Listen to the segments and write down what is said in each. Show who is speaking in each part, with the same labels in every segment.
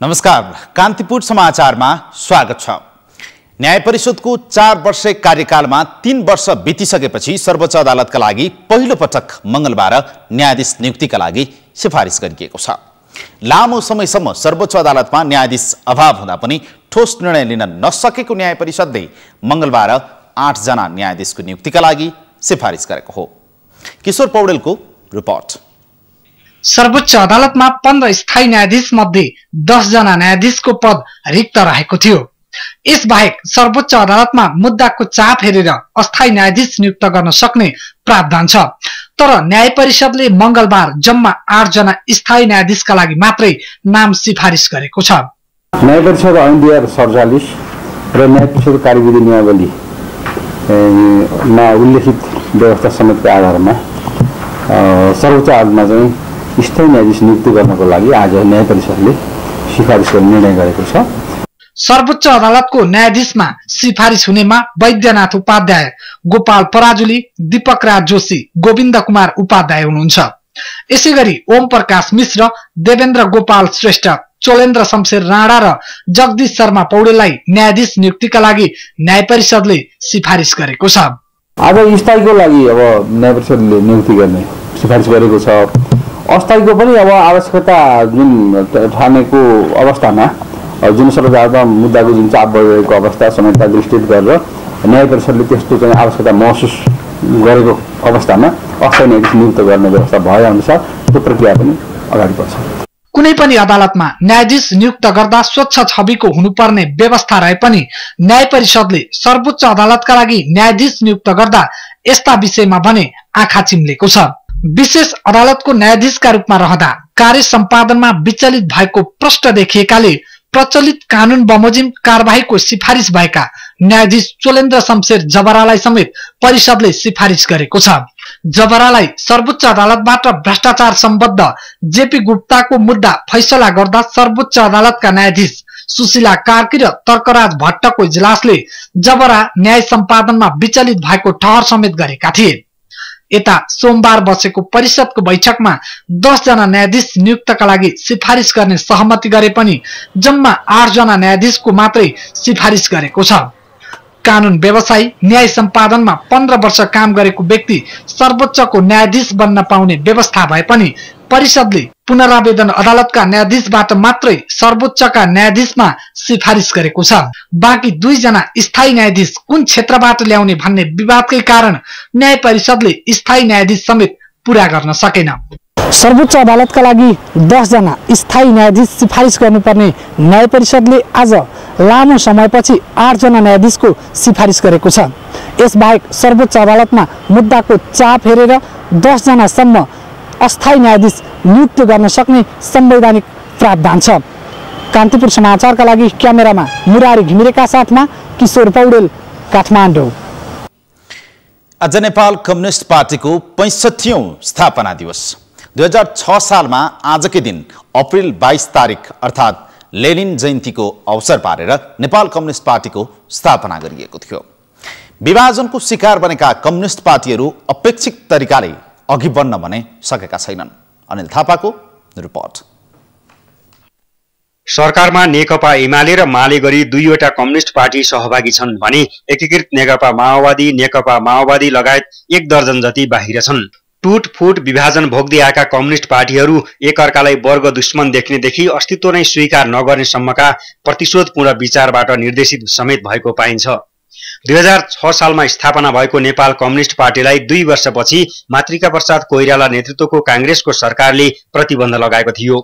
Speaker 1: नमस्कार, कान्तिपुर समाचारमा स्वागत छ। न्याय परिषदको 4 वर्षे कार्यकालमा 3 वर्ष बितिसकेपछि सर्वोच्च अदालतका लागि पहिलो पटक मंगलबार न्यायाधीश नियुक्तिका लागि सिफारिस गरिएको छ। लामो समयसम्म सर्वोच्च अदालतमा न्यायाधीश अभाव हुँदा पनि ठोस निर्णय लिन नसकेको न्याय परिषदले मंगलबार 8 जना न्यायाधीशको नियुक्तिका लागि सिफारिस गरेको हो। किशोर पौडेलको रिपोर्ट।
Speaker 2: सर्वोच्च अदालतमा 15 स्थायी न्यायाधीश मध्ये 10 जना न्यायाधीशको पद रिक्त रहेको थियो। यसबाहेक सर्वोच्च अदालतमा मुद्दाको चाप हेरेर अस्थायी न्यायाधीश नियुक्त गर्न सक्ने प्रावधान छ। तर न्याय परिषदले मंगलबार जम्मा 8 जना स्थायी न्यायाधीशका लागि मात्रै नाम सिफारिस गरेको छ।
Speaker 3: न्याय परिषद ऐन 2047 र न्याय परिषद कार्यविधि नियमावली मा उल्लेखित व्यवस्था समेतको आधारमा सर्वोच्च अदालतमा चाहिँ स्थायी न्यायाधीश नियुक्ति गर्नको लागि आज न्याय परिषदले सिफारिस गर्ने निर्णय गरेको छ।
Speaker 2: सर्वोच्च अदालतको न्यायाधीशमा सिफारिस हुनेमा वैद्यनाथ उपाध्याय, गोपाल पराजुली, दीपक राज जोशी, गोविन्द कुमार उपाध्याय हुनुहुन्छ। यसैगरी ओम प्रकाश मिश्र, देवेन्द्र गोपाल श्रेष्ठ, चोलेन्द्र शमशेर राणा र जगदीश शर्मा पौडेललाई न्यायाधीश नियुक्तिका लागि न्याय परिषदले सिफारिस गरेको छ।
Speaker 3: आज स्थायीको लागि अब न्याय परिषदले नियुक्ति गर्ने सिफारिस गरेको छ। अस्थायीको पनि अब आवश्यकता जुन ठानेको अवस्थामा जुन सर्वोच्च मुद्दाको जुन चाप बढिरहेको अवस्था समेतलाई दृष्टिगत गरेर न्याय परिषदले त्यस्तो चाहिँ आवश्यकता महसुस गरेको अवस्थामा अस्थायी न्यायाधीश नियुक्त गर्ने व्यवस्था भए अनुसार त्यो प्रक्रिया पनि अगाडि बढ्छ।
Speaker 2: कुनै पनि अदालतमा न्यायाधीश नियुक्त गर्दा स्वच्छ छविको हुनुपर्ने व्यवस्था रहे पनि न्याय परिषदले सर्वोच्च अदालतका लागि न्यायाधीश नियुक्त गर्दा यस्ता विषयमा भने आँखा चिम्लेको छ। विशेष अदालतको न्यायाधीशका रूपमा रहँदा कार्य सम्पादनमा विचलित भएको प्रश्न देखिएकाले प्रचलित कानून बमोजिम कारबाहीको सिफारिस भएका न्यायाधीश चोलेन्द्र शमशेर जबरालाई समेत परिषदले सिफारिस गरेको छ। जबरालाई सर्वोच्च अदालतबाट भ्रष्टाचार सम्बद्ध जेपी गुप्ताको मुद्दा फैसला गर्दा सर्वोच्च अदालतका न्यायाधीश सुशीला कार्की र तर्कराज भट्टको इजलासले जबरा न्याय सम्पादनमा विचलित भएको ठहर समेत गरेका थिए। यता सोमबार बसेको परिषदको बैठकमा 10 जना न्यायाधीश नियुक्तका लागि सिफारिस गर्ने सहमति गरे पनि जम्मा 8 जना न्यायाधीशको मात्रै सिफारिस गरेको छ। कानून व्यवसायी न्याय सम्पादनमा 15 वर्ष काम गरेको व्यक्ति सर्वोच्चको न्यायाधीश बन्न पाउने व्यवस्था भए पनि परिषदले पुनरावेदन अदालतका न्यायाधीशबाट मात्रै सर्वोच्चका न्यायाधीशमा सिफारिस गरेको छ। बाँकी 2 जना स्थायी न्यायाधीश कुन क्षेत्रबाट ल्याउने भन्ने विवादकै कारण न्याय परिषदले स्थायी न्यायाधीश समेत पूरा गर्न सकेन। सर्वोच्च अदालतका लागि 10 जना स्थायी न्यायाधीश सिफारिस गर्नुपर्ने न्याय परिषदले आज लामो समयपछि 8 जना न्यायाधीशको सिफारिस गरेको छ। यसबाहेक सर्वोच्च अदालतमा मुद्दाको चाप हेरेर 10 जनासम्म अस्थायी न्यायाधीश नियुक्त गर्न सक्ने संवैधानिक प्रावधान छ। कान्तिपुर समाचारका लागि क्यामेरामा मुरारी घिमिरेका साथमा किशोर पौडेल, काठमाडौँ।
Speaker 1: आज नेपाल कम्युनिस्ट पार्टीको 65औं स्थापना दिवस। 2006 सालमा आजकै दिन अप्रिल 22 तारिक अर्थात् लेनिन जयन्तीको अवसर पारेर नेपाल कम्युनिस्ट पार्टीको स्थापना गरिएको थियो। विभाजनको शिकार बनेका कम्युनिस्ट पार्टीहरू अपेक्षित तरिकाले अघि बढ्न भने सकेका छैनन्। अनिल थापाको रिपोर्ट।
Speaker 4: सरकारमा नेकपा एमाले र माले गरी 2वटा कम्युनिस्ट पार्टी सहभागी छन् भने एकीकृत नेकपा माओवादी, नेकपा माओवादी लगायत 1 दर्जन जति बाहिर छन्। टुटफुट विभाजन भोग्दै आएका कम्युनिस्ट पार्टीहरू एकअर्कालाई वर्ग दुश्मन देख्नेदेखि अस्तित्व नै स्वीकार नगर्नेसम्मका प्रतिशोधपूर्ण विचारबाट निर्देशित समेत भएको पाइन्छ। 2006 सालमा स्थापना भएको नेपाल कम्युनिस्ट पार्टीलाई 2 वर्षपछि मातृका प्रसाद कोइराला नेतृत्वको कांग्रेसको सरकारले प्रतिबन्ध लगाएको थियो।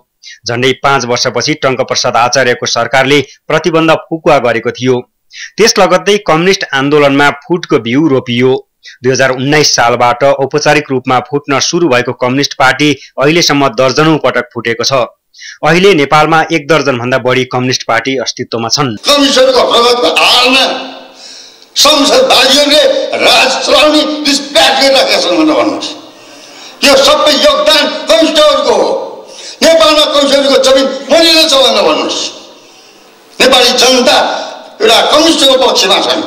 Speaker 4: झण्डै 5 वर्षपछि टंक प्रसाद आचार्यको सरकारले प्रतिबन्ध फुकुवा गरेको थियो। त्यस लगत्तै कम्युनिस्ट आन्दोलनमा फुटको बिउ रोपियो। 2019 सालबाट औपचारिक रूपमा फुट्न सुरु भएको कम्युनिस्ट पार्टी अहिलेसम्म दर्जनौं पटक फुटेको छ। अहिले नेपालमा 1 दर्जन भन्दा बढी कम्युनिस्ट पार्टी अस्तित्वमा छन्।
Speaker 5: संसदवादीहरूले राज चलाउने घुसपैठ गरिरहेका छन् भनेर भन्नुहोस्। यो सबै योगदान कम्युनिस्टहरूको हो। नेपालमा कम्युनिस्टहरूको जमिन मलिलो छ भनेर भन्नुहोस्। नेपाली जनता एउटा कम्युनिस्टको पक्षमा छन्।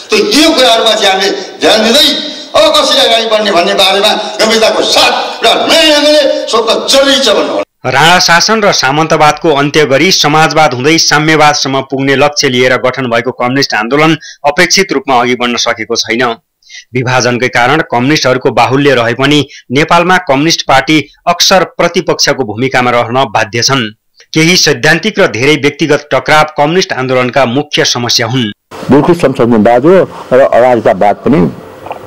Speaker 5: त्यो यो कुराहरूमा चाहिँ हामीले ध्यान दिँदै अब कसरी अगाडि बढ्ने भन्ने बारेमा गम्भीरताको साथ एउटा नयाँ ढङ्गले सोध्न जरुरी छ भन्नु।
Speaker 4: राणा शासन र सामन्तवादको अन्त्य गरी समाजवाद हुँदै साम्यवादसम्म पुग्ने लक्ष्य लिएर गठन भएको कम्युनिस्ट आन्दोलन अपेक्षित रूपमा अघि बढ्न सकेको छैन। विभाजनकै कारण कम्युनिस्टहरूको बाहुल्य रहे पनि नेपालमा कम्युनिस्ट पार्टी अक्सर प्रतिपक्षको भूमिकामा रहन बाध्य छन्। केही सैद्धान्तिक र धेरै व्यक्तिगत टकराव कम्युनिस्ट आन्दोलनका मुख्य समस्या हुन्।
Speaker 6: बिल्कुल संशोधनवाद हो र अराजकतावाद पनि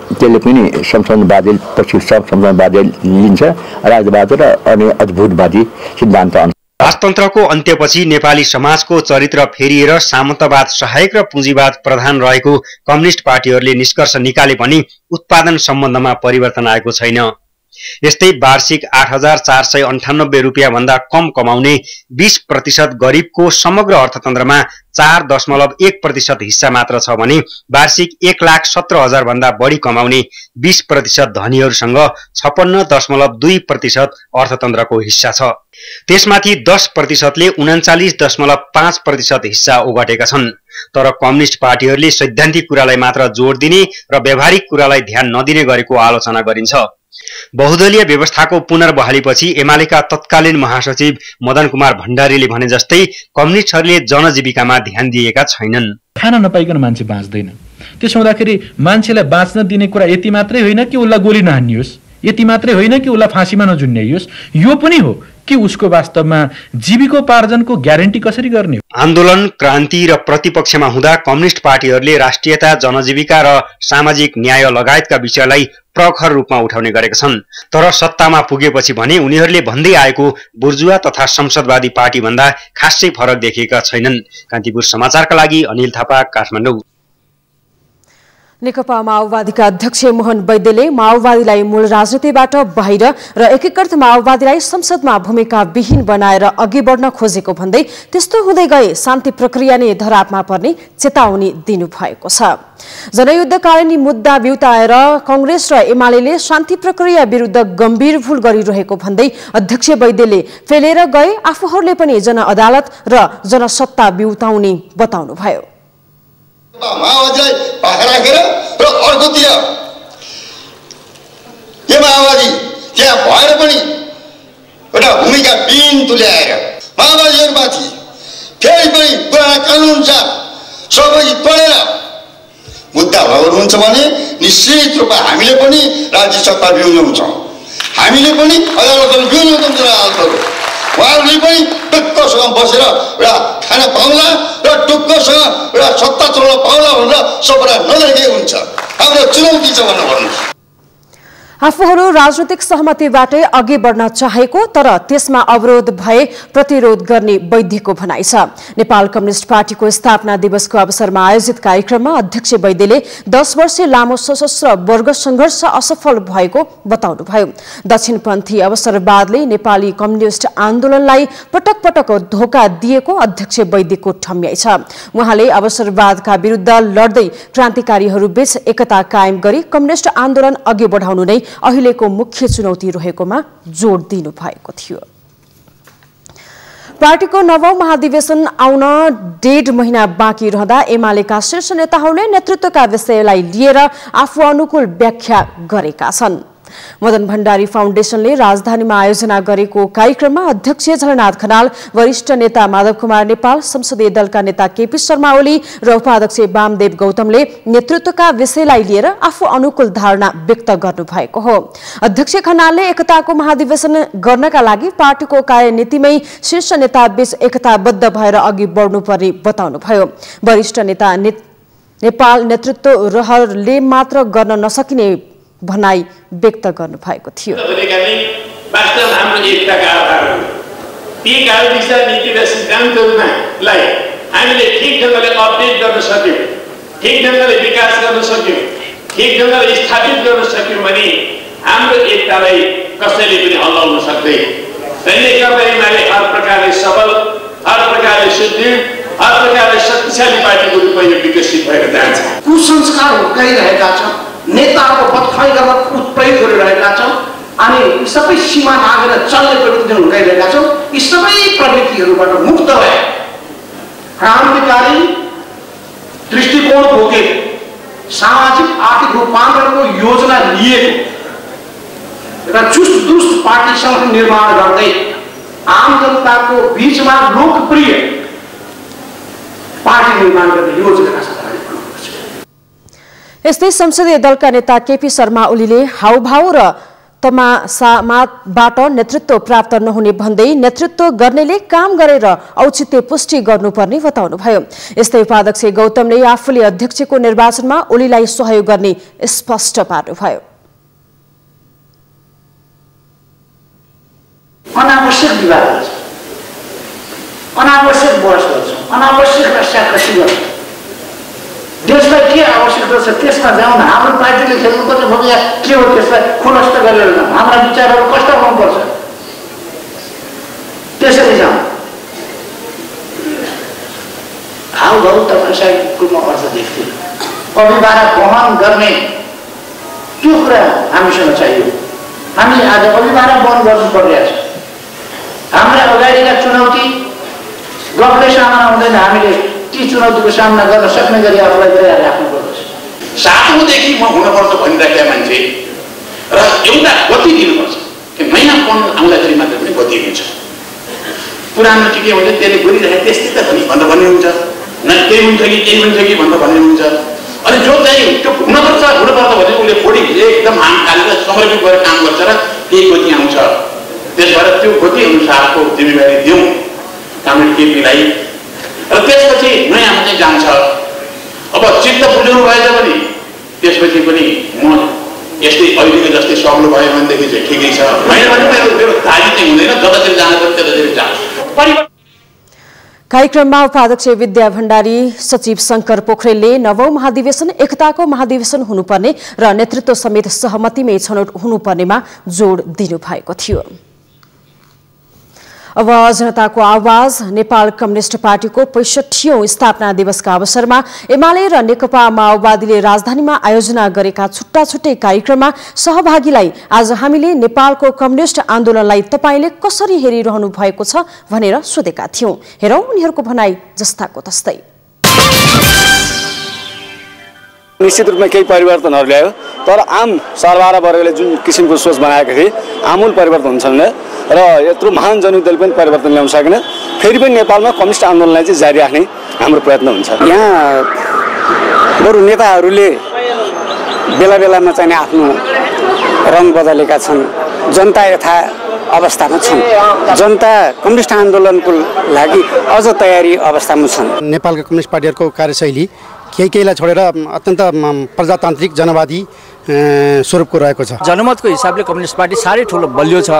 Speaker 6: त्यसले पनि संशोधनवादी पछि संशोधनवादी लिन्छ, राजवादी र अनि अद्भुतवादी सिद्धान्त।
Speaker 4: राजतन्त्रको अन्त्यपछि नेपाली समाजको चरित्र फेरिएर सामन्तवाद सहायक र पुँजीवाद प्रधान रहेको कम्युनिस्ट पार्टीहरूले निष्कर्ष निकाले पनि उत्पादन सम्बन्धमा परिवर्तन आएको छैन। यस्तै वार्षिक 8,498 रुपियाँ भन्दा कम कमाउने 20% गरिबको समग्र अर्थतन्त्रमा 4.1% हिस्सा मात्र छ भने वार्षिक 1,17,000 भन्दा बढी कमाउने 20% धनीहरूसँग 56.2% अर्थतन्त्रको हिस्सा छ। त्यसमाथि 10%ले 39.5% हिस्सा ओगटेका छन्। तर कम्युनिस्ट पार्टीहरूले सैद्धान्तिक कुरालाई मात्र जोड दिने र व्यावहारिक कुरालाई ध्यान नदिने गरेको आलोचना गरिन्छ। बहुदलीय व्यवस्थाको पुनर्बहालीपछि एमालेका तत्कालीन महासचिव मदन कुमार भण्डारीले भने जस्तै कम्युनिस्टहरूले जनजीविकामा ध्यान दिएका छैनन्।
Speaker 7: खाना नपाइकन मान्छे बाँच्दैन। त्यसो हुँदाखेरि मान्छेलाई बाँच्न दिने कुरा यति मात्रै होइन कि उसलाई गोली नहानियोस्, यति मात्रै होइन कि उसलाई फाँसीमा नझुन्ड्याइयोस्, यो पनि हो कि उसको वास्तवमा जीविकोपार्जनको ग्यारेन्टी कसरी गर्ने हो।
Speaker 4: आन्दोलन, क्रान्ति र प्रतिपक्षमा हुँदा कम्युनिस्ट पार्टीहरूले राष्ट्रियता, जनजीविका र सामाजिक न्याय लगायतका विषयलाई प्रखर रूपमा उठाउने गरेका छन्। तर सत्तामा पुगेपछि भने उनीहरूले भन्दै आएको बुर्जुवा तथा संसदवादी पार्टी भन्दा खासै फरक देखिएका छैनन्। कान्तिपुर समाचारका लागि अनिल थापा, काठमाडौँ।
Speaker 8: नेकपा माओवादीका अध्यक्ष मोहन वैद्यले माओवादीलाई मूल राजनीतिबाट बाहिर र एकीकृत माओवादीलाई संसदमा भूमिका विहीन बनाएर अघि बढ्न खोजेको भन्दै त्यस्तो हुँदै गए शान्ति प्रक्रिया नै धरापमा पर्ने चेतावनी दिनुभएको छ। जनयुद्धकालीन मुद्दा बिउताएर कांग्रेस र एमाले शान्ति प्रक्रिया विरुद्ध गम्भीर भूल गरिरहेको भन्दै अध्यक्ष वैद्यले फेलेर गए आफूहरूले पनि जनअदालत र जनसत्ता बिउताउने बताउनुभयो।
Speaker 5: माओवादीलाई पाखा राखेर र अर्कोतिर यो माओवादी त्यहाँ भएर पनि एउटा भूमिका विहीन तुल्याएर माओवादीहरूमाथि फेरि पनि पुराना कानुनअनुसार सबै तोडेर मुद्दा हुन्छ भने निश्चित रूपमा हामीले पनि राज्य सत्ता बिउल्याउँछौँ, हामीले पनि अदालतहरू बिउल्याउँछौँ। अदालतहरू उहाँहरूले पनि टुक्कसँग बसेर एउटा खान पाउला र टुक्कसँग एउटा सत्ता चलाउन पाउला भनेर सबैलाई नदेखेको हुन्छ। हाम्रो चुनौती छ भनेर भन्नुहोस्।
Speaker 8: आफूहरू राजनीतिक सहमतिबाटै अघि बढ्न चाहेको तर त्यसमा अवरोध भए प्रतिरोध गर्ने वैद्यको भनाइ छ। नेपाल कम्युनिस्ट पार्टीको स्थापना दिवसको अवसरमा आयोजित कार्यक्रममा अध्यक्ष वैद्यले 10 वर्ष लामो सशस्त्र वर्ग संघर्ष असफल भएको बताउनुभयो। दक्षिणपन्थी अवसरवादले नेपाली कम्युनिस्ट आन्दोलनलाई पटक पटक धोका दिएको अध्यक्ष वैद्यको ठम्याइ छ। उहाँले अवसरवादका विरुद्ध लड्दै क्रान्तिकारीहरूबीच एकता कायम गरी कम्युनिस्ट आन्दोलन अघि बढाउनु नै अहिलेको मुख्य चुनौती रहेकोमा जोड दिनु भएको थियो। पार्टीको 9औं महाधिवेशन आउन 1.5 महिना बाँकी रहँदा एमालेका शीर्ष नेताहरूले नेतृत्वका विषयलाई लिएर आफू अनुकूल व्याख्या गरेका छन्। मदन भण्डारी फाउन्डेसनले राजधानीमा आयोजना गरेको कार्यक्रममा अध्यक्ष झलनाथ खनाल, वरिष्ठ नेता माधव कुमार नेपाल, संसदीय दलका नेता केपी शर्मा ओली र उपाध्यक्ष वामदेव गौतमले नेतृत्वका विषयलाई लिएर आफू अनुकूल धारणा व्यक्त गर्नुभएको हो। अध्यक्ष खनालले एकताको महाधिवेशन गर्नका लागि पार्टीको कार्यनीतिमै शीर्ष नेताबीच एकताबद्ध भएर अघि बढ्नुपर्ने बताउनुभयो। वरिष्ठ नेता नेपाल नेतृत्व रहरले मात्र गर्न नसकिने भनाई व्यक्त गर्नु भएको थियो।
Speaker 9: वास्तवमा हाम्रो एकताका आधारहरू ती कार्यदिशा नीति र सिद्धान्तहरूलाई हामीले ठिक ढङ्गले अपडेट गर्न सक्यौँ, ठिक ढङ्गले विकास गर्न सक्यौँ, ठिक ढङ्गले स्थापित गर्न सक्यौँ भने हाम्रो एकतालाई कसैले पनि हल्लाउन सक्दैन। नेकपा एमाले हर प्रकारले सबल, हर प्रकारले सुदृढ, हर प्रकारले शक्तिशाली पार्टीको रूपमा विकसित भएर जान्छ।
Speaker 10: कुसंस्कार हुर्काइरहेका छौँ, नेताहरूको बदखुवाई गर्न उत्प्रेरित गरिरहेका छौँ अनि यी सबै सीमा नागेर चल्ने प्रवृत्ति हुर्काइरहेका छौँ। यी सबै प्रवृत्तिहरूबाट मुक्त भए क्रान्तिकारी दृष्टिकोण बोकेको सामाजिक आर्थिक रूपान्तरणको योजना लिएको एउटा चुस्त दुरुस्त पार्टीसँग निर्माण गर्दै आम जनताको बीचमा लोकप्रिय पार्टी निर्माण गर्ने योजना छ।
Speaker 8: यस्तै संसदीय दलका नेता केपी शर्मा ओलीले हाउभाउ र तमासाबाट नेतृत्व प्राप्त नहुने भन्दै नेतृत्व गर्नेले काम गरेर औचित्य पुष्टि गर्नुपर्ने बताउनुभयो। यस्तै उपाध्यक्ष गौतमले आफूले अध्यक्षको निर्वाचनमा ओलीलाई सहयोग गर्ने स्पष्ट पार्नुभयो।
Speaker 10: अनावश्यक विवाद गर्छ, अनावश्यक बहस गर्छ, अनावश्यक रस्साकसी गर्छ। देशलाई के आवश्यकता छ त्यसमा जाउँ न। हाम्रो पार्टीले खेल्नुपर्ने भूमिका के हो त्यसलाई खुलस्त गरेर जाउँ। हाम्रा विचारहरू कस्तो हुनुपर्छ त्यसरी जाउँ। हाउभाउ तमासाको म अर्थ देख्दिनँ। अभिभावक वहन गर्ने त्यो कुरा हामीसँग चाहियो। हामी आज अभिभावक वहन गर्नु परिरहेछ। हाम्रा अगाडिका चुनौती गफले सामना हुँदैन। हामीले ती चुनौतीको सामना गर्न सक्ने गरी आफूलाई तयार राख्नुपर्छ।
Speaker 9: सातौँदेखि म हुनुपर्छ भनिराखेका मान्छे र एउटा गति दिनुपर्छ कि नयाँपन आउँदाखेरि मात्र पनि गति हुन्छ। पुरानो टिके हुन्छ त्यसले गरिरहेको त्यस्तै त पनि भन्दा भन्ने हुन्छ, न केही हुन्छ कि केही हुन्छ कि भन्दा भन्ने हुन्छ। अनि जो चाहिँ त्यो हुनुपर्छ भने उसले फोडी एकदम हाम खालेर समर्पित गरेर काम गर्छ र त्यही गति आउँछ। त्यस भएर त्यो गति अनुसारको जिम्मेवारी दिउँ कमरेड केपीलाई र त्यसपछि नयाँ चाहिँ जान्छ। अब चित्त बुझाउनु भएछ भने त्यसपछि पनि म यस्तै अहिलेको जस्तै सक्नु भयो भनेदेखि चाहिँ ठिकै छ। होइन भने मेरो धारी चाहिँ हुँदैन, जतातिर जान पर्छ त्यतातिर जान्छ।
Speaker 8: कार्यक्रममा उपाध्यक्ष विद्या भण्डारी, सचिव शंकर पोखरेलले नवौं महाधिवेशन एकताको महाधिवेशन हुनुपर्ने र नेतृत्व समेत सहमतिमै छनौट हुनुपर्नेमा जोड दिनुभएको थियो। अब जनताको आवाज नेपाल कम्युनिस्ट पार्टीको 65औं स्थापना दिवसका अवसरमा एमाले र नेकपा माओवादीले राजधानीमा आयोजना गरेका छुट्टा छुट्टै कार्यक्रममा सहभागीलाई आज हामीले नेपालको कम्युनिस्ट आन्दोलनलाई तपाईले कसरी हेरिरहनु भएको छ भनेर सोधेका थियौं। हेरौं उनीहरूको भनाई जस्ताको तस्तै।
Speaker 11: निश्चित रूपमा केही परिवर्तनहरू ल्यायो, तर आम सर्वहारा वर्गले जुन किसिमको सोच बनाएका थिए आमूल परिवर्तन हुन्छ भने र यत्रो महान जनयुद्धले पनि परिवर्तन ल्याउन सकेन। फेरि पनि नेपालमा कम्युनिस्ट आन्दोलनलाई चाहिँ जारी राख्ने हाम्रो प्रयत्न हुन्छ। यहाँ बरु नेताहरूले बेला बेलामा चाहिँ आफ्नो रङ बदलेका छन्। जनता यथा अवस्थामा छन्। जनता कम्युनिस्ट आन्दोलनको लागि अझ तयारी अवस्थामा छन्।
Speaker 12: नेपालका कम्युनिस्ट पार्टीहरूको कार्यशैली केहीलाई छोडेर अत्यन्त प्रजातान्त्रिक जनवादी स्वरूपको रहेको छ।
Speaker 13: जनमतको हिसाबले कम्युनिस्ट पार्टी साह्रै ठुलो बलियो छ,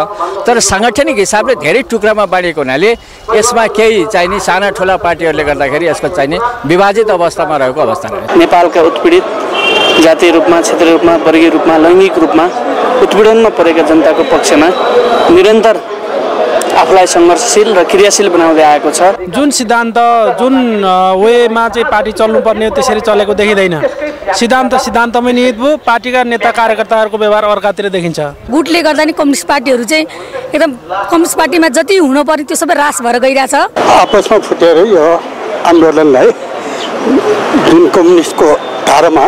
Speaker 13: तर साङ्गठनिक हिसाबले धेरै टुक्रामा बाँडिएको हुनाले यसमा केही चाहिने साना ठुला पार्टीहरूले गर्दाखेरि यसको चाहिने विभाजित अवस्थामा रहेको अवस्था रह्यो।
Speaker 14: नेपालका उत्पीडित जातीय रूपमा, क्षेत्रीय रूपमा, वर्गीय रूपमा, लैङ्गिक रूपमा उत्पीडनमा परेका जनताको पक्षमा निरन्तर आफूलाई सङ्घर्षशील र क्रियाशील बनाउँदै आएको छ।
Speaker 15: जुन सिद्धान्त जुन वेमा चाहिँ पार्टी चल्नुपर्ने त्यसरी चलेको देखिँदैन। सिद्धान्तमै निहित भयो। पार्टीका नेता कार्यकर्ताहरूको व्यवहार अर्कातिर देखिन्छ।
Speaker 16: गुटले गर्दा नि कम्युनिस्ट पार्टीहरू चाहिँ एकदम कम्युनिस्ट पार्टीमा जति हुनुपर्ने त्यो सबै रास भएर गइरहेछ।
Speaker 17: आपसमा फुटेर यो आन्दोलनलाई जुन कम्युनिस्टको धारामा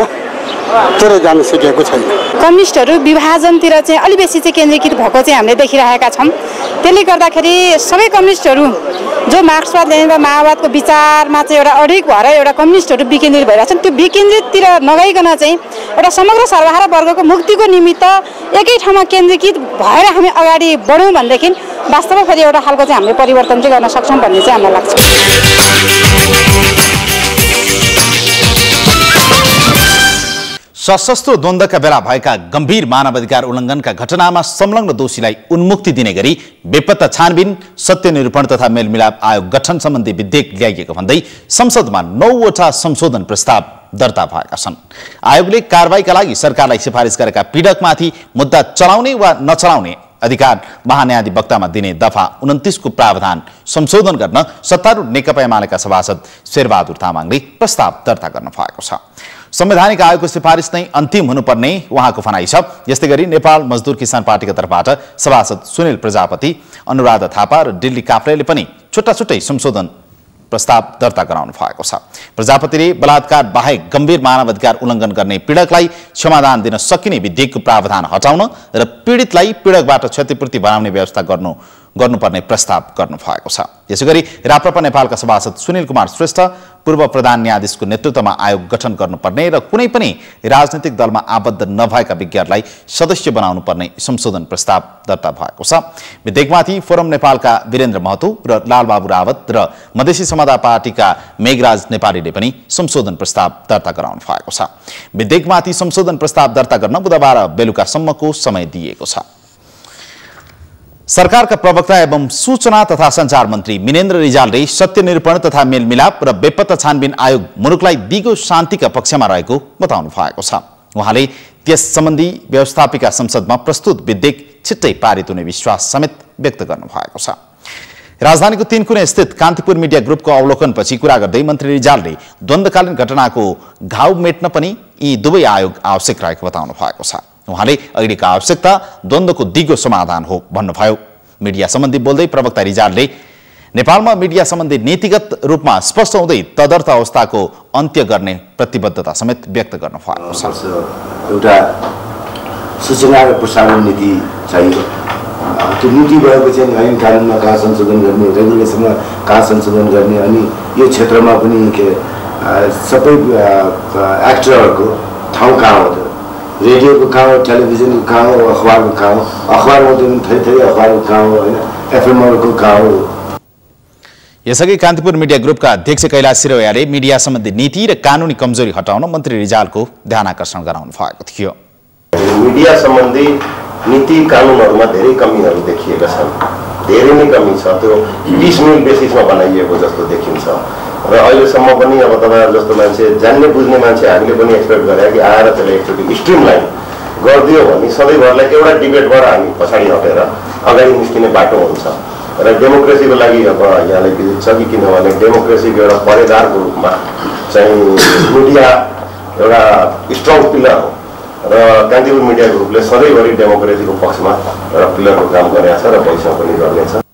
Speaker 17: तर जान सकेको छैन।
Speaker 18: कम्युनिस्टहरू विभाजनतिर चाहिँ अलि बेसी चाहिँ केन्द्रीकृत भएको चाहिँ हामीले देखिरहेका छौँ। त्यसले गर्दाखेरि सबै कम्युनिस्टहरू जो मार्क्सवाद लेनिन माओवादको विचारमा चाहिँ एउटा अडिग भएर एउटा कम्युनिस्टहरू विकेन्द्रित भइरहेछन्। त्यो विकेन्द्रिततिर नगइकन चाहिँ एउटा समग्र सर्वहारा वर्गको मुक्तिको निमित्त एकै ठाउँमा केन्द्रीकृत भएर हामी अगाडि बढौँ भनेदेखि वास्तवमा फेरि एउटा खालको चाहिँ हामीले परिवर्तन चाहिँ गर्न सक्छौँ भन्ने चाहिँ हामीलाई लाग्छ।
Speaker 1: सशस्त्र द्वन्द्वका बेला भएका गम्भीर मानवाधिकार उल्लङ्घनका घटनामा संलग्न दोषीलाई उन्मुक्ति दिने गरी बेपत्ता छानबिन, सत्य निरूपण तथा मेलमिलाप आयोग गठन सम्बन्धी विधेयक ल्याइएको भन्दै संसदमा 9वटा संशोधन प्रस्ताव दर्ता भएका छन्। आयोगले कारबाहीका लागि सरकारलाई सिफारिस गरेका पीडकमाथि मुद्दा चलाउने वा नचलाउने अधिकार महान्यायाधिवक्तामा दिने दफा 29 को प्रावधान संशोधन गर्न सत्तारूढ नेकपा एमालेका सभासद शेरबहादुर तामाङले प्रस्ताव दर्ता गर्नु भएको छ। संवैधानिक आयोगको सिफारिस नै अन्तिम हुनुपर्ने उहाँको भनाइ छ। यस्तै गरी नेपाल मजदुर किसान पार्टीका तर्फबाट सभासद सुनिल प्रजापति, अनुराधा थापा र दिल्ली काफ्लेले पनि छुट्टा छुट्टै संशोधन प्रस्ताव दर्ता गराउनु भएको छ। प्रजापतिले बलात्कार बाहेक गम्भीर मानवाधिकार उल्लङ्घन गर्ने पीडकलाई क्षमादान दिन सकिने विधेयकको प्रावधान हटाउन र पीडितलाई पीडकबाट क्षतिपूर्ति बनाउने व्यवस्था गर्नुपर्ने प्रस्ताव गर्नु भएको छ। यसैगरी राप्रपा नेपालका सभासद सुनिल कुमार श्रेष्ठ पूर्व प्रधान न्यायाधीशको नेतृत्वमा आयोग गठन गर्नुपर्ने र कुनै पनि राजनीतिक दलमा आबद्ध नभएका विज्ञहरूलाई सदस्य बनाउनु पर्ने संशोधन प्रस्ताव दर्ता भएको छ। विधेयकमाथि फोरम नेपालका वीरेन्द्र महतो र लालबाबु रावत र मधेसी समाजवादी पार्टीका मेघराज नेपालीले पनि संशोधन प्रस्ताव दर्ता गराउनु भएको छ। विधेयकमाथि संशोधन प्रस्ताव दर्ता गर्न बुधबार बेलुकासम्मको समय दिएको छ। सरकारका प्रवक्ता एवं सूचना तथा सञ्चार मन्त्री मिनेन्द्र रिजालले सत्य निरूपण तथा मेलमिलाप र बेपत्ता छानबिन आयोग मुलुकलाई दिगो शान्तिका पक्षमा रहेको बताउनु भएको छ। उहाँले त्यस सम्बन्धी व्यवस्थापिका संसदमा प्रस्तुत विधेयक छिट्टै पारित हुने विश्वास समेत व्यक्त गर्नु भएको छ। राजधानीको तीनकुने स्थित कान्तिपुर मिडिया ग्रुपको अवलोकनपछि कुरा गर्दै मन्त्री रिजालले द्वन्द्वकालीन घटनाको घाउ मेट्न पनि यी दुवै आयोग आवश्यक रहेको बताउनु भएको छ। उहाँले अहिलेको आवश्यकता द्वन्द्वको दिगो समाधान हो भन्नुभयो। मिडिया सम्बन्धी बोल्दै प्रवक्ता रिजालले नेपालमा मिडिया सम्बन्धी नीतिगत रूपमा स्पष्ट हुँदै तदर्थ अवस्थाको अन्त्य गर्ने प्रतिबद्धता समेत व्यक्त गर्नु भएको छ।
Speaker 19: एउटा सूचना र प्रसारण नीति चाहियो। त्यो नीति भएपछि ऐन कानुनमा कहाँ संशोधन गर्ने, रेगुलेसनमा कहाँ संशोधन गर्ने, अनि यो क्षेत्रमा पनि सबै एक्टरहरूको ठाउँ कहाँ हो त, रेडियोको कहाँ हो, टेलिभिजनको कहाँ हो, अखबारको कहाँ हो, अखबारमा पनि थै अखबारको कहाँ हो, होइन एफएमआरको कहाँ हो।
Speaker 1: यसअघि कान्तिपुर मिडिया ग्रुपका अध्यक्ष कैलाश सिरोयाले मिडिया सम्बन्धी नीति र कानुनी कमजोरी हटाउन मन्त्री रिजालको ध्यानाकर्षण गराउनु भएको थियो।
Speaker 20: मिडिया सम्बन्धी नीति कानुनहरूमा धेरै कमीहरू देखिएका छन्, धेरै नै कमी छ। त्यो पिसमेल बेसिसमा बनाइएको जस्तो देखिन्छ र अहिलेसम्म पनि अब तपाईँहरू जस्तो मान्छे, जान्ने बुझ्ने मान्छे हामीले पनि एक्सपेक्ट गरे कि आएर त्यसलाई एकचोटि स्ट्रिमलाइन गरिदियो भने सधैँभरलाई एउटा डिबेटबाट हामी पछाडि हटेर अगाडि निस्किने बाटो हुन्छ र डेमोक्रेसीको लागि अब यहाँलाई विदित छ कि किनभने डेमोक्रेसीको एउटा पहरेदारको रूपमा चाहिँ मिडिया एउटा स्ट्रङ पिलर हो र कान्तिपुर मिडिया ग्रुपले सधैँभरि डेमोक्रेसीको पक्षमा एउटा पिलरको काम गरेको छ र भविष्यमा पनि गर्नेछ।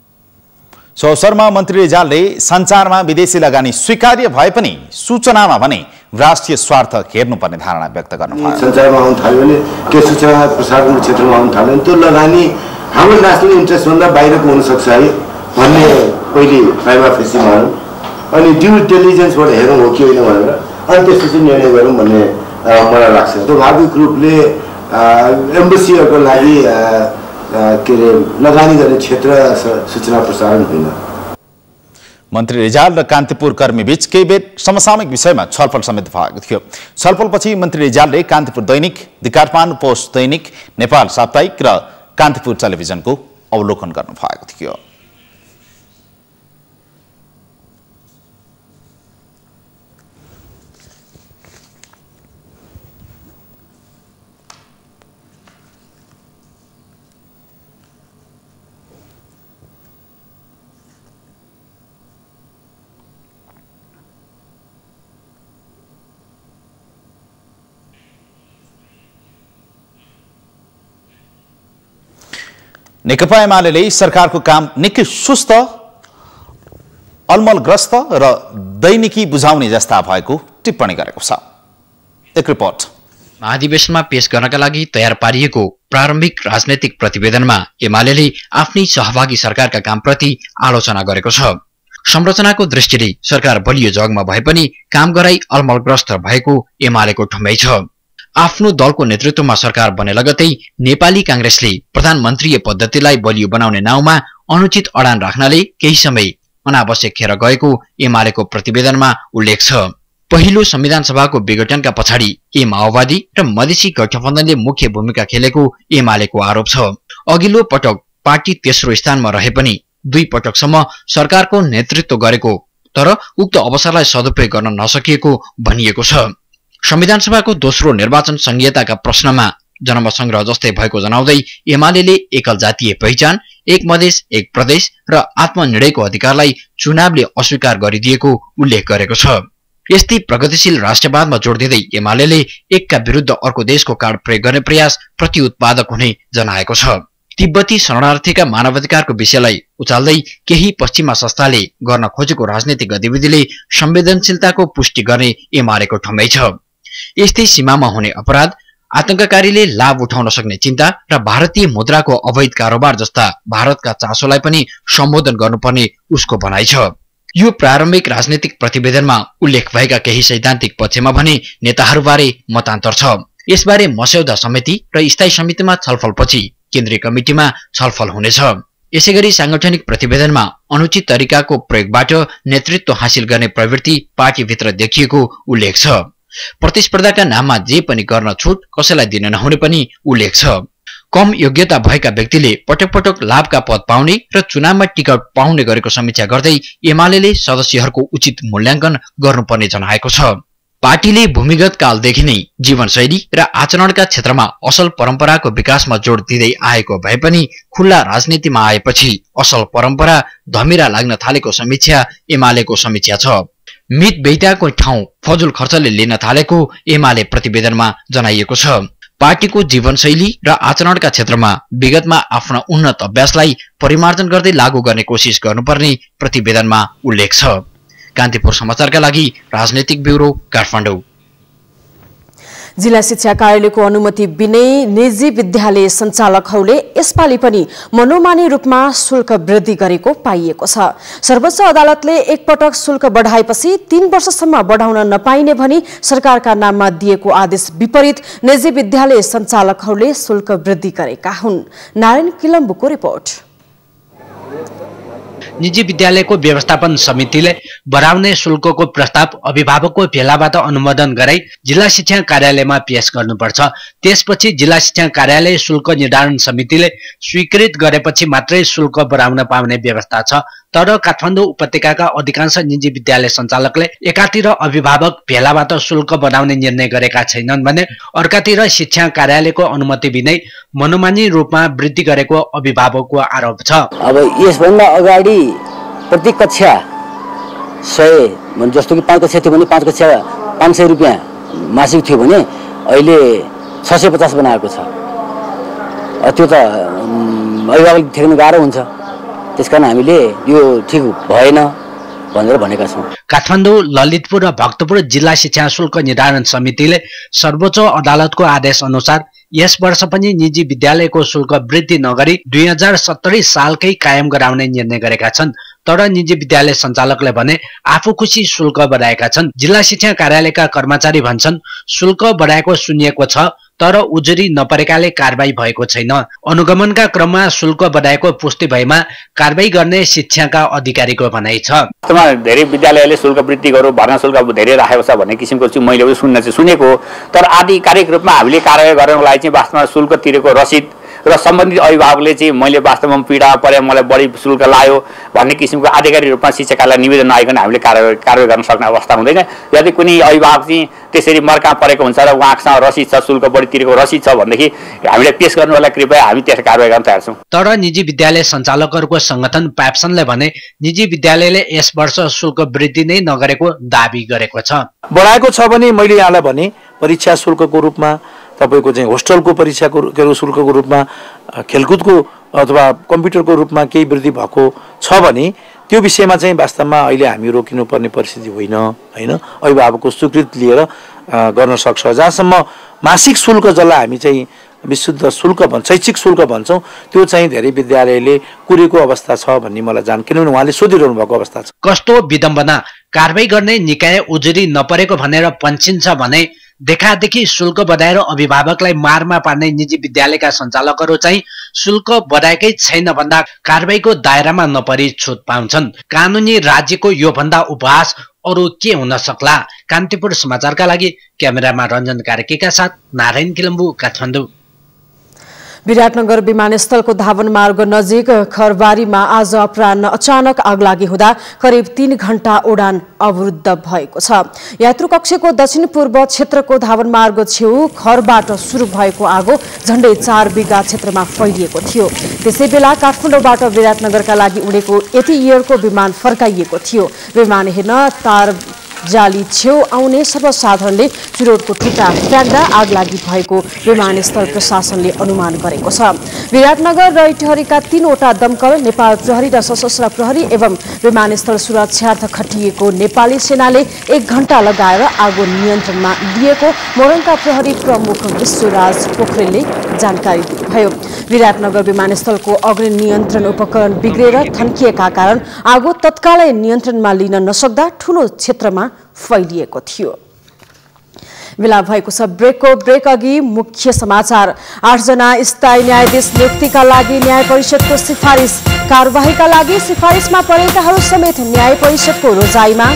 Speaker 1: सो अवसरमा मन्त्री रिजालले सञ्चारमा विदेशी लगानी स्वीकार्य भए पनि सूचनामा भने राष्ट्रिय स्वार्थ हेर्नुपर्ने धारणा व्यक्त गर्नुभयो।
Speaker 19: सञ्चारमा आउनु थाल्यो भने के सूचना प्रसारणको क्षेत्रमा आउनु थाल्यो भने त्यो लगानी हाम्रो नेसनल इन्ट्रेस्टभन्दा बाहिरको हुनसक्छ है भन्ने पहिले प्राइमा फेसी मानौँ, अनि ड्यु डिलिजेन्सबाट हेरौँ हो कि होइन भनेर, अनि त्यसपछि निर्णय गरौँ भन्ने मलाई लाग्छ। स्वाभाविक रूपले एम्बेसीहरूको लागि के अरे लगानी गर्ने क्षेत्र सूचना प्रसारण होइन।
Speaker 1: मन्त्री रिजाल र कान्तिपुर कर्मीबीच केही बेर समसामयिक विषयमा छलफल समेत भएको थियो। छलफलपछि मन्त्री रिजालले कान्तिपुर दैनिक, दि काठमाडौँ पोस्ट दैनिक, नेपाल साप्ताहिक र कान्तिपुर टेलिभिजनको अवलोकन गर्नुभएको थियो। नेकपा एमाले सरकारको काम निकै सुस्त, अलमलग्रस्त र दैनिकी बुझाउने जस्ता भएको टिप्पणी गरेको छ। एक रिपोर्ट।
Speaker 21: महाधिवेशनमा पेश गर्नका लागि तयार पारिएको प्रारम्भिक राजनैतिक प्रतिवेदनमा एमाले आफ्नै सहभागी सरकारका कामप्रति आलोचना गरेको छ। संरचनाको दृष्टिले सरकार बलियो जगमा भए पनि काम गराई अलमलग्रस्त भएको एमालेको ठम्याइ छ। आफ्नो दलको नेतृत्वमा सरकार बने लगतै नेपाली कांग्रेसले प्रधानमन्त्रीय पद्धतिलाई बलियो बनाउने नाउँमा अनुचित अडान राख्नाले केही समय अनावश्यक खेर गएको एमालेको प्रतिवेदनमा उल्लेख छ। पहिलो संविधान सभाको विघटनका पछाडि माओवादी र मधेसी गठबन्धनले मुख्य भूमिका खेलेको एमालेको आरोप छ। अघिल्लो पटक पार्टी तेस्रो स्थानमा रहे पनि 2 पटकसम्म सरकारको नेतृत्व गरेको तर उक्त अवसरलाई सदुपयोग गर्न नसकिएको भनिएको छ। संविधान सभाको दोस्रो निर्वाचन संघीयताका प्रश्नमा जनमत संग्रह जस्तै भएको जनाउँदै एमाले एकल जातीय पहिचान, एक मधेस एक प्रदेश र आत्मनिर्णयको अधिकारलाई चुनावले अस्वीकार गरिदिएको उल्लेख गरेको छ। यस्तै प्रगतिशील राष्ट्रवादमा जोड दिँदै एमाले एकका विरुद्ध अर्को देशको कार्ड प्रयोग गर्ने प्रयास प्रतिउत्पादक हुने जनाएको छ। तिब्बती शरणार्थीका मानवाधिकारको विषयलाई उचाल्दै केही पश्चिमा संस्थाले गर्न खोजेको राजनीतिक गतिविधिले संवेदनशीलताको पुष्टि गर्ने एमालेको ठम्याइ छ। यस्तै सीमामा हुने अपराध, आतंककारीले लाभ उठाउन सक्ने चिन्ता र भारतीय मुद्राको अवैध कारोबार जस्ता भारतका चासोलाई पनि सम्बोधन गर्नुपर्ने उसको भनाइ छ। यो प्रारम्भिक राजनीतिक प्रतिवेदनमा उल्लेख भएका केही सैद्धान्तिक पक्षमा भने नेताहरूबारे मतान्तर छ। यसबारे मस्यौदा समिति र स्थायी समितिमा छलफलपछि केन्द्रीय कमिटिमा छलफल हुनेछ। यसैगरी सांगठनिक प्रतिवेदनमा अनुचित तरिकाको प्रयोगबाट नेतृत्व हासिल गर्ने प्रवृत्ति पार्टीभित्र देखिएको उल्लेख छ। प्रतिस्पर्धाका नाममा जे पनि गर्न छुट कसैलाई दिन नहुने पनि उल्लेख छ। कम योग्यता भएका व्यक्तिले पटक पटक लाभका पद पाउने र चुनावमा टिकट पाउने गरेको समीक्षा गर्दै एमालेले सदस्यहरूको उचित मूल्याङ्कन गर्नुपर्ने जनाएको छ। पार्टीले भूमिगत कालदेखि नै जीवनशैली र आचरणका क्षेत्रमा असल परम्पराको विकासमा जोड दिँदै आएको भए पनि खुल्ला राजनीतिमा आएपछि असल परम्परा धमिरा लाग्न थालेको समीक्षा एमालेको समीक्षा छ। मित बेइताको ठाउँ फजुल खर्चले लिन थालेको एमाले प्रतिवेदनमा जनाइएको छ। पार्टीको जीवनशैली र आचरणका क्षेत्रमा विगतमा आफ्ना उन्नत अभ्यासलाई परिमार्जन गर्दै लागू गर्ने कोसिस गर्नुपर्ने प्रतिवेदनमा उल्लेख छ। कान्तिपुर समाचारका लागि राजनीतिक ब्युरो काठमाडौँ।
Speaker 8: जिल्ला शिक्षा कार्यालयको अनुमति बिनै निजी विद्यालय सञ्चालकहरूले यसपालि पनि मनोमानी रूपमा शुल्क वृद्धि गरेको पाइएको छ। सर्वोच्च अदालतले एकपटक शुल्क बढाएपछि 3 वर्षसम्म बढाउन नपाइने भनी सरकारका नाममा दिएको आदेश विपरीत निजी विद्यालय सञ्चालकहरूले शुल्क वृद्धि गरेका हुन्। नारायण किलम्बुको रिपोर्ट।
Speaker 3: निजी विद्यालयको व्यवस्थापन समितिले बढाउने शुल्कको प्रस्ताव अभिभावकको भेलाबाट अनुमोदन गराई जिल्ला शिक्षा कार्यालयमा पेश गर्नुपर्छ। त्यसपछि जिल्ला शिक्षा कार्यालय शुल्क निर्धारण समितिले स्वीकृत गरेपछि मात्रै शुल्क बढाउन पाउने व्यवस्था छ। तर काठमाडौँ उपत्यकाका अधिकांश निजी विद्यालय सञ्चालकले एकातिर अभिभावक भेलाबाट शुल्क बढाउने निर्णय गरेका छैनन् भने अर्कातिर शिक्षा कार्यालयको अनुमति बिनै मनोमानी रूपमा वृद्धि गरेको अभिभावकको आरोप छ।
Speaker 22: अब यसभन्दा अगाडि प्रति कक्षा 100 जस्तो कि 5 कक्षा थियो भने 5 कक्षा 500 रुपियाँ मासिक थियो भने अहिले 650 बनाएको छ। त्यो त अभिभावकले ठेक्न गाह्रो हुन्छ। त्यसकारण हामीले यो ठिक भएन भनेर भनेका छौँ।
Speaker 3: काठमाडौँ, ललितपुर र भक्तपुर जिल्ला शिक्षा शुल्क निर्धारण समितिले सर्वोच्च अदालतको आदेश अनुसार यस वर्ष पनि निजी विद्यालयको शुल्क वृद्धि नगरी 2070 सालकै कायम गराउने निर्णय गरेका छन्। तर निजी विद्यालय सञ्चालकले भने आफू खुसी शुल्क बढाएका छन्। जिल्ला शिक्षा कार्यालयका कर्मचारी भन्छन् शुल्क बढाएको सुनिएको छ तर उजुरी नपरेकाले कारबाही भएको छैन। अनुगमनका क्रममा शुल्क बढाएको पुष्टि भएमा कारबाही गर्ने शिक्षाका अधिकारीको भनाइ छ।
Speaker 23: धेरै विद्यालयले शुल्क वृद्धि गर्यो, भर्ना शुल्क धेरै राखेको छ भन्ने किसिमको चाहिँ मैले सुनेको, तर आधिकारिक रूपमा हामीले कारबाही गर्नको लागि चाहिँ वास्तवमा शुल्क तिरेको रसिद र सम्बन्धित अभिभावकले चाहिँ मैले वास्तवमा पीडा परे, मलाई बढी शुल्क लाग्यो भन्ने किसिमको आधिकारिक रूपमा शिक्षकलाई निवेदन नआइकन हामीले कारबाही गर्न सक्ने अवस्था हुँदैन। यदि कुनै अभिभावक चाहिँ त्यसरी मर्का परेको हुन्छ र उहाँसँग रसिद छ, शुल्क बढी तिरेको रसिद छ भनेदेखि हामीले पेश गर्नुलाई कृपया हामी त्यस कारबाही गर्न तयार छौँ।
Speaker 3: तर निजी विद्यालय सञ्चालकहरूको संगठन प्याप्सनले भने निजी विद्यालयले यस वर्ष शुल्क वृद्धि नै नगरेको दाबी गरेको छ।
Speaker 24: बढाएको छ भने मैले यहाँलाई भने परीक्षा शुल्कको रूपमा, तपाईको चाहिँ होस्टलको परीक्षाको शुल्कको रूपमा, खेलकुदको अथवा कम्प्युटरको रूपमा केही वृद्धि भएको छ भने त्यो विषयमा चाहिँ वास्तवमा अहिले हामी रोकिनुपर्ने परिस्थिति होइन। अभिभावकको स्वीकृति लिएर गर्न सक्छ। जहाँसम्म मासिक शुल्क जसलाई हामी चाहिँ विशुद्ध शुल्क शैक्षिक शुल्क भन्छौँ त्यो चाहिँ धेरै विद्यालयले कुरेको अवस्था छ भन्ने मलाई जान, किनभने उहाँले सोधिरहनु भएको अवस्था छ।
Speaker 3: कस्तो विडम्बना, कारबाही गर्ने निकाय उजुरी नपरेको भनेर पन्छिन्छ भने देखादेखि शुल्क बढाएर अभिभावकलाई मारमा पार्ने निजी विद्यालयका सञ्चालकहरू चाहिँ शुल्क बढाएकै छैन भन्दा कारबाहीको दायरामा नपरी छुट पाउँछन्। कानुनी राज्यको यो भन्दा उपहास अरू के हुन सक्ला। कान्तिपुर समाचारका लागि क्यामेरामा रञ्जन कार्कीका साथ नारायण किलम्बु, काठमाडौँ।
Speaker 8: विराटनगर विमानस्थलको धावन मार्ग नजिक खरबारीमा आज अपराह्न अचानक आगलागी हुँदा करिब 3 घण्टा उडान अवरुद्ध भएको छ। यात्रु कक्षको दक्षिण पूर्व क्षेत्रको धावन मार्ग छेउ खरबाट सुरु भएको आगो झण्डै 4 बिघा क्षेत्रमा फैलिएको थियो। त्यसै बेला काठमाडौँबाट विराटनगरका लागि उडेको यति एयरको विमान फर्काइएको थियो। विमान हेर्न जाली छेउ आउने सर्वसाधारणले चुरोटको टुटा फ्याँक्दा आगलागी भएको विमानस्थल प्रशासनले अनुमान गरेको छ। विराटनगर र इटहरीका 3वटा दमकल, नेपाल प्रहरी र सशस्त्र प्रहरी एवं विमानस्थल सुरक्षार्थ खटिएको नेपाली सेनाले 1 घण्टा लगाएर आगो नियन्त्रणमा लिएको मोरङका प्रहरी प्रमुख विश्वराज पोखरेलले जानकारी दिनुभयो। विराटनगर विमानस्थलको अग्नि नियन्त्रण उपकरण बिग्रेर थन्किएका कारण आगो तत्कालै नियन्त्रणमा लिन नसक्दा ठूलो क्षेत्रमा फैलिएको थियो। बेला भएको छ ब्रेकको ब्रेक अघि मुख्य समाचार। 8 जना स्थायी न्यायाधीश नियुक्तिका लागि न्याय परिषदको सिफारिस। कारबाहीका लागि सिफारिसमा परेकाहरू समेत न्याय परिषदको रोजाइमा।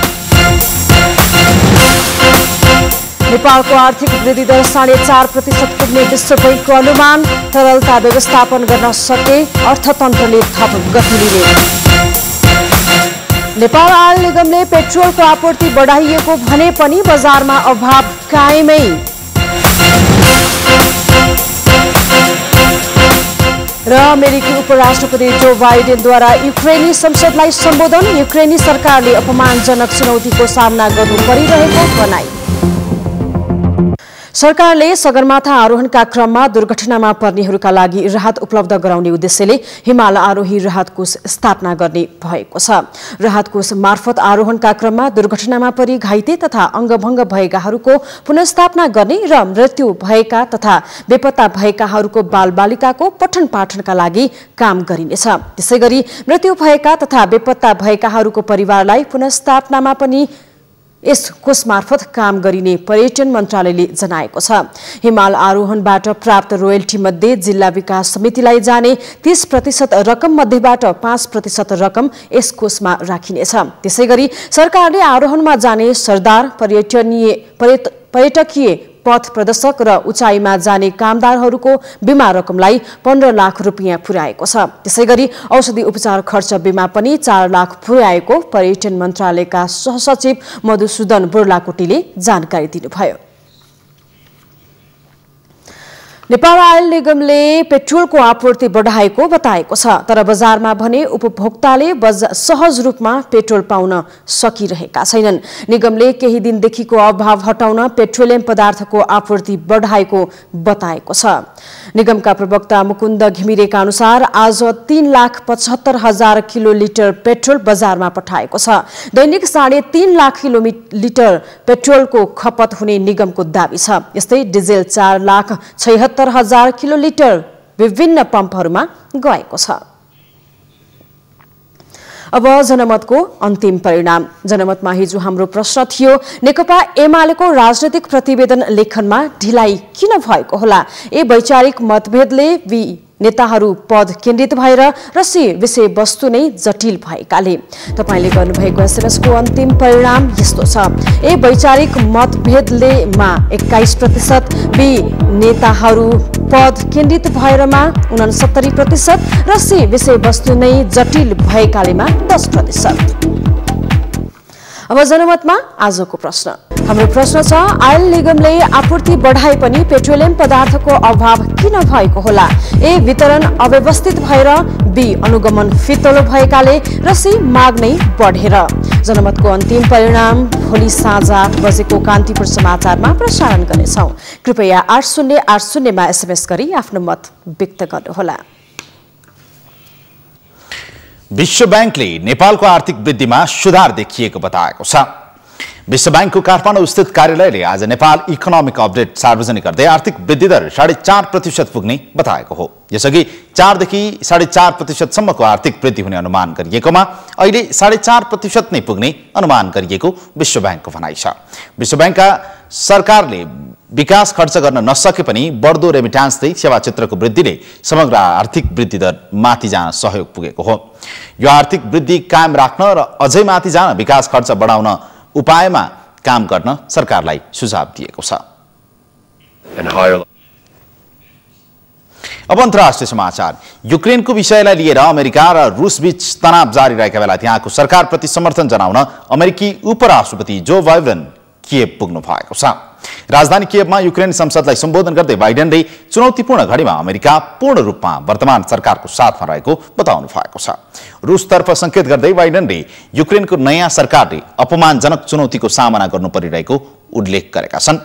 Speaker 8: नेपालको आर्थिक वृद्धि दर 4.5% पुग्ने विश्व बैंकको अनुमान। तरलता व्यवस्थापन गर्न सके अर्थतन्त्रले थप गति लिने। नेपाल आयल निगमले पेट्रोलको आपूर्ति बढाइएको भने पनि बजारमा अभाव कायमै। र अमेरिकी उपराष्ट्रपति जो बाइडेनद्वारा युक्रेनी संसदलाई सम्बोधन। युक्रेनी सरकारले अपमानजनक चुनौतीको सामना गर्नु परिरहेको भनाई। सरकारले सगरमाथा आरोहणका क्रममा दुर्घटनामा पर्नेहरूका लागि राहत उपलब्ध गराउने उद्देश्यले हिमाल आरोही राहत कोष स्थापना गर्ने भएको छ। राहत कोष मार्फत आरोहणका क्रममा दुर्घटनामा परि घाइते तथा अङ्गभङ्ग भएकाहरूको पुनर्स्थापना गर्ने र मृत्यु भएका तथा बेपत्ता भएकाहरूको बालबालिकाको पठन पाठनका लागि काम गरिनेछ। त्यसैगरी मृत्यु भएका तथा बेपत्ता भएकाहरूको परिवारलाई पुनर्स्थापनामा पनि यस कोष मार्फत काम गरिने पर्यटन मन्त्रालयले जनाएको छ। हिमाल आरोहणबाट प्राप्त रोयल्टी मध्ये जिल्ला विकास समितिलाई जाने 30% रकम मध्येबाट 5% रकम यस कोषमा राखिनेछ। त्यसैगरी सरकारले आरोहणमा जाने सरदार, पर्यटकीय पथ प्रदर्शक र उचाइमा जाने कामदारहरूको बीमा रकमलाई 15 लाख रुपियाँ पुर्याएको छ। त्यसैगरी औषधि उपचार खर्च बीमा पनि 4 लाख पुर्याएको पर्यटन मन्त्रालयका सहसचिव मधुसूदन बुर्लाकोटीले जानकारी दिनुभयो। नेपाल आयल निगमले पेट्रोलको आपूर्ति बढाएको बताएको छ, तर बजारमा भने उपभोक्ताले सहज रूपमा पेट्रोल पाउन सकिरहेका छैनन्। निगमले केही दिनदेखिको अभाव हटाउन पेट्रोलियम पदार्थको आपूर्ति बढाएको बताएको छ। निगमका प्रवक्ता मुकुन्द घिमिरेका अनुसार आज 3,75,000 किलोलिटर पेट्रोल बजारमा पठाएको छ। दैनिक 3.5 लाख किलोलिटर पेट्रोलको खपत हुने निगमको दाबी छ। यस्तै डिजेल 4,76,000 किलोलिटर विभिन्न पम्पहरूमा गएको छ। अब जनमतको अन्तिम परिणाम। जनमतमा हिजो हाम्रो प्रश्न थियो, नेकपा एमालेको राजनैतिक प्रतिवेदन लेखनमा ढिलाइ किन भएको होला? ए वैचारिक मतभेदले, बी नेताहरू पद केन्द्रित भएर, र सी विषयवस्तु नै जटिल भएकाले। तपाईले गर्नुभएको एसएमएसको अन्तिम परिणाम यस्तो छ। ए वैचारिक मतभेदले मा 21%, बी नेताहरू पद केन्द्रित भएरमा 69% र सी विषयवस्तु नै जटिल भएकालेमा 10%। अब जनमतमा आजको प्रश्न। हाम्रो प्रश्न छ, आयल निगमले आपूर्ति बढाए पनि पेट्रोलियम पदार्थको अभाव किन भएको होला? ए वितरण अव्यवस्थित भएर, बी अनुगमन फितलो भएकाले, र सी माग नै बढेर। जनमतको अन्तिम परिणाम भोलि साँझ 8 बजेको कान्तिपुर समाचारमा प्रसारण गर्नेछौँ। कृपया 8080 मा एसएमएस गरी आफ्नो मत व्यक्त गर्नुहोला।
Speaker 1: विश्व बैंकले नेपालको आर्थिक वृद्धिमा सुधार देखिएको बताएको छ। विश्व बैंकको काठमाडौँ स्थित कार्यालयले आज नेपाल इकोनोमिक अपडेट सार्वजनिक गर्दै आर्थिक वृद्धि दर 4.5% पुग्ने बताएको हो। यसअघि 4 देखि 4.5% सम्मको आर्थिक वृद्धि हुने अनुमान गरिएकोमा अहिले 4.5% नै पुग्ने अनुमान गरिएको विश्व बैंकको भनाइ छ। विश्व बैंकका सरकारले विकास खर्च गर्न नसके पनि बढ्दो रेमिटान्सले सेवा क्षेत्रको वृद्धिले समग्र आर्थिक वृद्धि दर माथि जान सहयोग पुगेको हो। यो आर्थिक वृद्धि कायम राख्न र अझै माथि जान विकास खर्च बढाउन उपायमा काम गर्न सरकारलाई सुझाव दिएको छ। अब अन्तर्राष्ट्रिय समाचार। युक्रेनको विषयलाई लिएर अमेरिका र रुस बीच तनाव जारी रहेका बेला त्यहाँको सरकारप्रति समर्थन जनाउन अमेरिकी उपराष्ट्रपति जो बाइडेन किएभ पुग्नु भएको छ। राजधानी कियवमा युक्रेन संसदलाई सम्बोधन गर्दै बाइडेनले चुनौतीपूर्ण घडीमा अमेरिका पूर्ण रूपमा वर्तमान सरकारको साथमा रहेको बताउनु भएको छ। रुसतर्फ संकेत गर्दै बाइडेनले युक्रेनको नयाँ सरकारले अपमानजनक चुनौतीको सामना गर्नु परिरहेको उल्लेख गरेका छन्।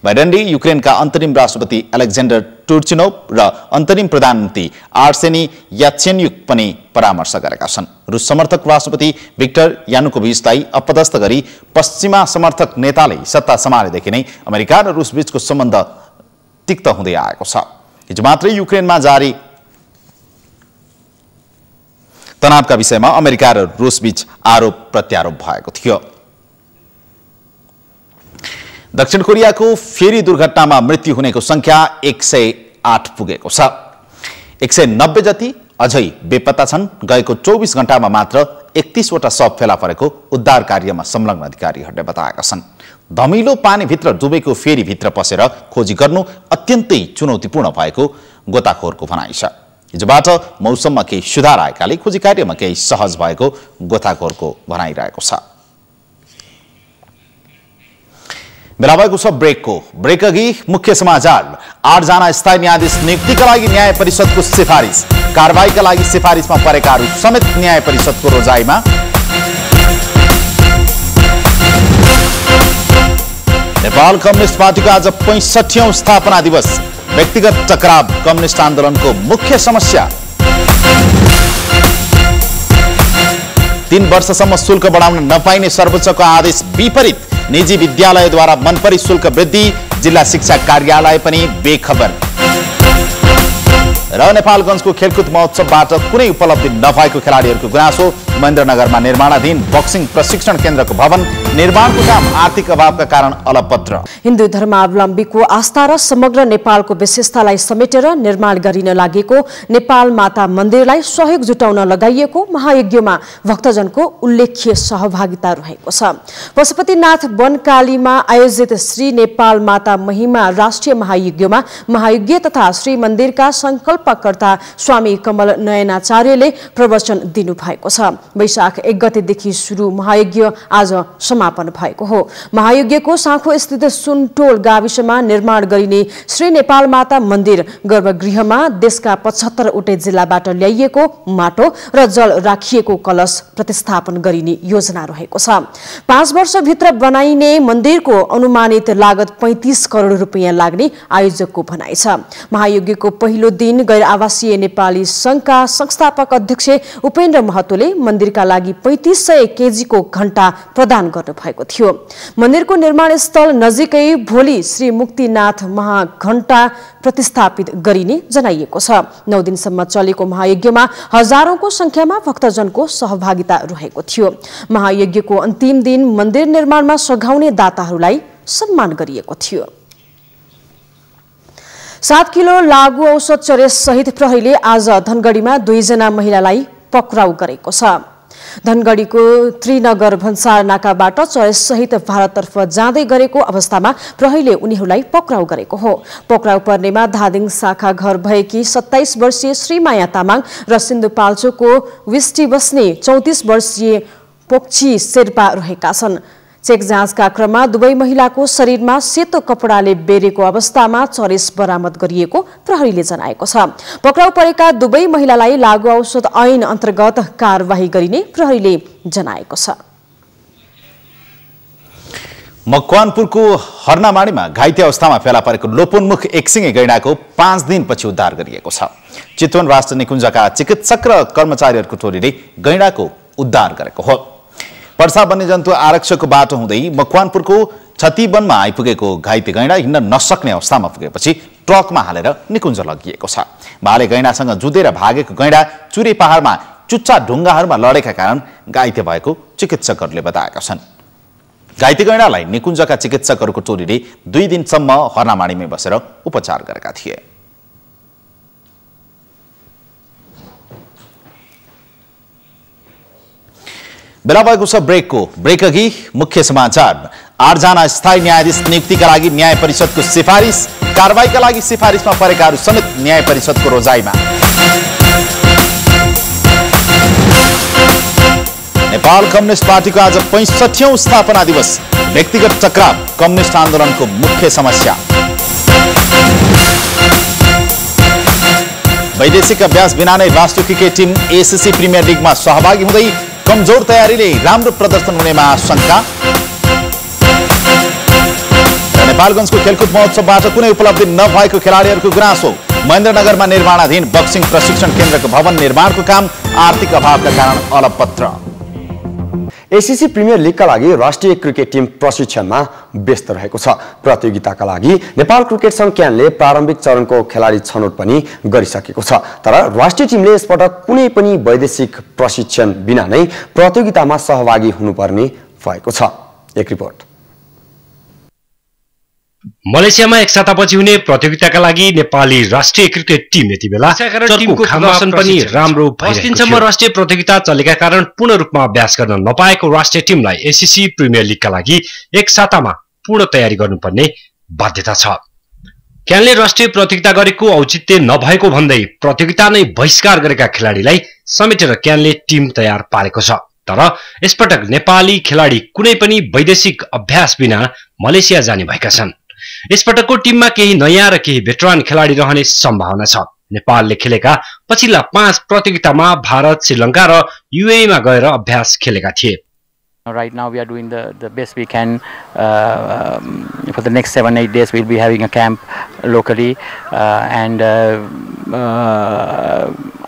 Speaker 1: बाइडेनले युक्रेनका अन्तरिम राष्ट्रपति एलेक्जेन्डर टुर्चिनोव र अन्तरिम प्रधानमन्त्री आर्सेनी यात्सेन्युक पनि परामर्श गरेका छन्। रुस समर्थक राष्ट्रपति भिक्टर यानुकोभिचलाई अपदस्थ गरी पश्चिमा समर्थक नेताले सत्ता सम्हालेदेखि नै अमेरिका र रुस बीचको सम्बन्ध तिक्त हुँदै आएको छ। हिजो मात्रै युक्रेनमा जारी तनावका विषयमा अमेरिका र रुस बीच आरोप प्रत्यारोप भएको थियो। दक्षिण कोरियाको फेरी दुर्घटनामा मृत्यु हुनेको संख्या 108 पुगेको छ। 190 जति अझै बेपत्ता छन्। गएको 24 घण्टामा मात्र 31 वटा शव फेला परेको उद्धार कार्यमा संलग्न अधिकारीहरूले बताएका छन्। धमिलो पानीभित्र डुबेको फेरीभित्र पसेर खोजी गर्नु अत्यन्तै चुनौतीपूर्ण भएको गोताखोरको भनाइ छ। हिजोबाट मौसममा केही सुधार आएकाले खोजी कार्यमा केही सहज भएको गोताखोरको भनाइरहेको छ। बेला भएको छ ब्रेक अघि मुख्य समाचार। 8 जना स्थायी न्यायाधीश नियुक्तिका लागि न्याय परिषदको सिफारिस। कारबाहीका लागि सिफारिसमा परेकाहरू समेत न्याय परिषदको रोजाइमा। नेपाल कम्युनिस्ट पार्टीको आज 65औं स्थापना दिवस। व्यक्तिगत टकराव कम्युनिस्ट आन्दोलनको मुख्य समस्या। 3 वर्षसम्म शुल्क बढाउन नपाइने सर्वोच्चको आदेश विपरीत निजी विद्यालयद्वारा मनपरी शुल्क वृद्धि। जिल्ला शिक्षा कार्यालय पनि बेखबर। र नेपालगञ्जको खेलकुद महोत्सवबाट कुनै उपलब्धि नभएको खेलाडीहरूको गुनासो। महेन्द्रनगरमा निर्माणाधीन बक्सिङ प्रशिक्षण केन्द्रको भवन निर्माणको काम आर्थिक अभावका कारण अलपत्र।
Speaker 8: हिन्दू धर्मावलम्बीको आस्था र समग्र नेपालको विशेषतालाई समेटेर निर्माण गरिन लागेको नेपाल माता मन्दिरलाई सहयोग जुटाउन लगाइएको महायज्ञमा भक्तजनको उल्लेख्य सहभागिता रहेको छ। पशुपतिनाथ वनकालीमा आयोजित श्री नेपाल माता महिमा राष्ट्रिय महायज्ञमा महायज्ञ तथा श्री मन्दिरका संकल्पकर्ता स्वामी कमल नयनाचार्यले प्रवचन दिनुभएको छ। वैशाख 1 गतेदेखि सुरु महायज्ञ आज समापन भएको हो। महायज्ञको साँखो स्थित सुनटोल गाविसमा निर्माण गरिने श्री नेपाल माता मन्दिर गर्भगृहमा देशका 75 वटै जिल्लाबाट ल्याइएको माटो र जल राखिएको कलश प्रतिस्थापन गरिने योजना रहेको छ। 5 वर्षभित्र बनाइने मन्दिरको अनुमानित लागत 35 करोड रुपियाँ लाग्ने आयोजकको भनाइ छ। महायज्ञको पहिलो दिन गैर आवासीय नेपाली संघका संस्थापक अध्यक्ष उपेन्द्र महतोले मन्दिरका लागि 3500 केजीको घण्टा प्रदान गर्नुभएको थियो। मन्दिरको निर्माण स्थल नजिकै भोलि श्री मुक्तिनाथ महाघण्टा प्रतिस्थापित गरिने जनाइएको छ। 9 दिनसम्म चलेको महायज्ञमा हजारौंको संख्यामा भक्तजनको सहभागिता रहेको थियो। महायज्ञको अन्तिम दिन मन्दिर निर्माणमा सघाउने दाताहरूलाई सम्मान गरिएको थियो। 7 किलो लागू औषध चरेस सहित प्रहरीले आज धनगढीमा 2 जना महिलालाई पक्राउ गरेको छ। धनगढीको त्रिनगर भन्सार नाकाबाट चरेस सहित भारततर्फ जाँदै गरेको अवस्थामा प्रहरीले उनीहरूलाई पक्राउ गरेको हो। पक्राउ पर्नेमा धादिङ शाखा घर भएकी 27 वर्षीय श्रीमाया तामाङ र सिन्धुपाल्चोकको विष्टी बस्ने 34 वर्षीय पोक्ची शेर्पा रहेका छन्। चेक जाँचका क्रममा दुवै महिलाको शरीरमा सेतो कपडाले बेरेको अवस्थामा चरेस बरामद गरिएको प्रहरीले जनाएको छ। पक्राउ परेका दुवै महिलालाई लागू औषध ऐन अन्तर्गत कारवाही गरिने प्रहरीले जनाएको छ।
Speaker 1: मकवानपुरको हर्नामाडीमा घाइते अवस्थामा फेला परेको लोपोन्मुख एकसिङे गैंडाको 5 दिनपछि उद्धार गरिएको छ। चितवन राष्ट्र निकुञ्जका चिकित्सक र कर्मचारीहरूको टोलीले गैंडाको उद्धार गरेको हो। पर्सा वन्यजन्तु आरक्षकको बाटो हुँदै मकवानपुरको छतीवनमा आइपुगेको घाइते गैंडा हिँड्न नसक्ने अवस्थामा पुगेपछि ट्रकमा हालेर निकुञ्ज लगिएको छ। भाले गैंडासँग जुधेर भागेको गैंडा चुरे पहाडमा चुच्चा ढुङ्गाहरूमा लडेका कारण घाइते भएको चिकित्सकहरूले बताएका छन्। घाइते गैंडालाई निकुञ्जका चिकित्सकहरूको टोलीले 2 दिनसम्म हर्नामाडीमै बसेर उपचार गरेका थिए। बेला भएको छ ब्रेक अघि मुख्य समाचार। 8 जना स्थायी न्यायाधीश नियुक्तिका लागि न्याय परिषदको सिफारिस। कारबाहीका लागि सिफारिसमा परेकाहरू समेत न्याय परिषदको रोजाइमा। नेपाल कम्युनिस्ट पार्टीको आज 65औं स्थापना दिवस। व्यक्तिगत टकराव कम्युनिस्ट आन्दोलनको मुख्य समस्या। वैदेशिक अभ्यास बिना नै राष्ट्रिय क्रिकेट टिम एसीसी प्रिमियर लिगमा सहभागी हुँदै कमजोर तयारीले राम्रो प्रदर्शन हुनेमा आशंका। नेपालगञ्जको खेलकुद महोत्सवबाट कुनै उपलब्धि नभएको खेलाडीहरूको गुनासो। महेन्द्रनगरमा निर्माणाधीन बक्सिङ प्रशिक्षण केन्द्रको भवन निर्माणको काम आर्थिक अभावका कारण अलपत्र।
Speaker 2: एसीसी प्रिमियर लिगका लागि राष्ट्रिय क्रिकेट टिम प्रशिक्षणमा व्यस्त रहेको छ। प्रतियोगिताका लागि नेपाल क्रिकेट संघ क्यानले प्रारम्भिक चरणको खेलाडी छनौट पनि गरिसकेको छ। तर राष्ट्रिय टिमले यसपटक कुनै पनि वैदेशिक प्रशिक्षण बिना नै प्रतियोगितामा सहभागी हुनुपर्ने भएको छ। एक रिपोर्ट।
Speaker 4: मलेसियामा एक सातापछि हुने प्रतियोगिताका लागि नेपाली राष्ट्रिय क्रिकेट टिम यति बेला टिमको प्रदर्शन पनि राम्रो भइरहेको छ। राष्ट्रिय प्रतियोगिता चलेका कारण पूर्ण रूपमा अभ्यास गर्न नपाएको राष्ट्रिय टिमलाई एसीसी प्रिमियर लिगका लागि एक सातामा पूर्ण तयारी गर्नुपर्ने बाध्यता छ। क्यानले राष्ट्रिय प्रतियोगिता गरेको औचित्य नभएको भन्दै प्रतियोगिता नै बहिष्कार गरेका खेलाडीलाई समेटेर क्यानले टिम तयार पारेको छ। तर यसपटक नेपाली खेलाडी कुनै पनि वैदेशिक अभ्यास बिना मलेसिया जाने भएका छन्। यसपटकको टिममा केही नयाँ र केही भेटरान खेलाडी रहने सम्भावना छ। नेपालले खेलेका पछिल्ला 5 प्रतियोगितामा भारत, श्रीलङ्का र युएई मा गएर अभ्यास खेलेका थिए।
Speaker 6: Right now we are doing the best we can. For the next 7-8 days we'll be having a camp locally, and